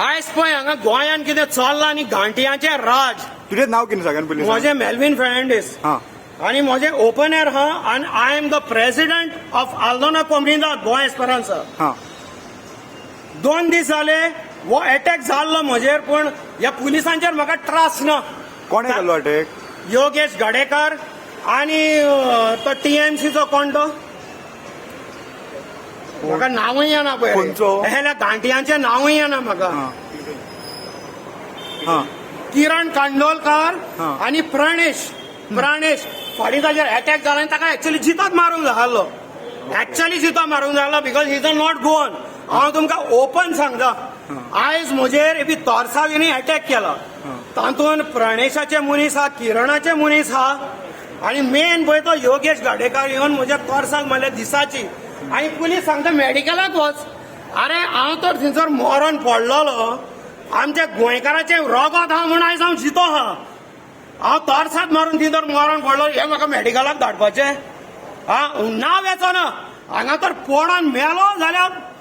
आयज पळय हांगा गोंयान कितें चल्लां आनी घांटयांचें राज. तुजें नाव कितें सगळ्यान पयलीं सांग. म्हजें मेल्वीन फेर्नांडीस आनी म्हजें ओपन एयर हा आनी I am the president of Aldona Comunidade Goa Esperanza. 2 दीस जाले हो एटॅक जाल्लो म्हजेर, पूण ह्या पुलिसांचेर म्हाका ट्रस्ट ना. कोणें केल्लो अटॅक? योगेश गडेकर आनी तो टीएमसीचो कोण तो, म्हाका नांवूय येना पळय. खंयचो? ह्या घांटयांचें नांवूय येना म्हाका. हा हा किरण कांडोलकर आनी प्रणेश. प्रणेश फाटीं ताजेर अटॅक जाला आनी ताका एक्चुअली जितोच मारूंक जाल्लो, एक्चुअली जितो मारूंक जाल्लो, because he is a not Goan. हांव तुमकां ओपन सांगता, आयज म्हजेर बी तोरसांनी अटॅक केलो. तातूंत प्रणेशाचे मनीस आहा, किरणाचे मनीस आहा आनी मेन पळय तो योगेश गाडेकार येवन म्हज्या तोरसाक मारल्या दिसाची. आनी पुलीस सांगता मेडिकलाक वच. अरे, हांव तर थंयसर मरोन पडलेलो. आमच्या गोंयकाराचें रगत आहा म्हूण आयज हांव जितो आहा. हांव तोरसाक मारून थंय मरोन पडलो, हे म्हाका मेडिकलाक धाडपाचें? हा, नांव येचो ना. हांगा तर पोडान मेलो जाल्यार.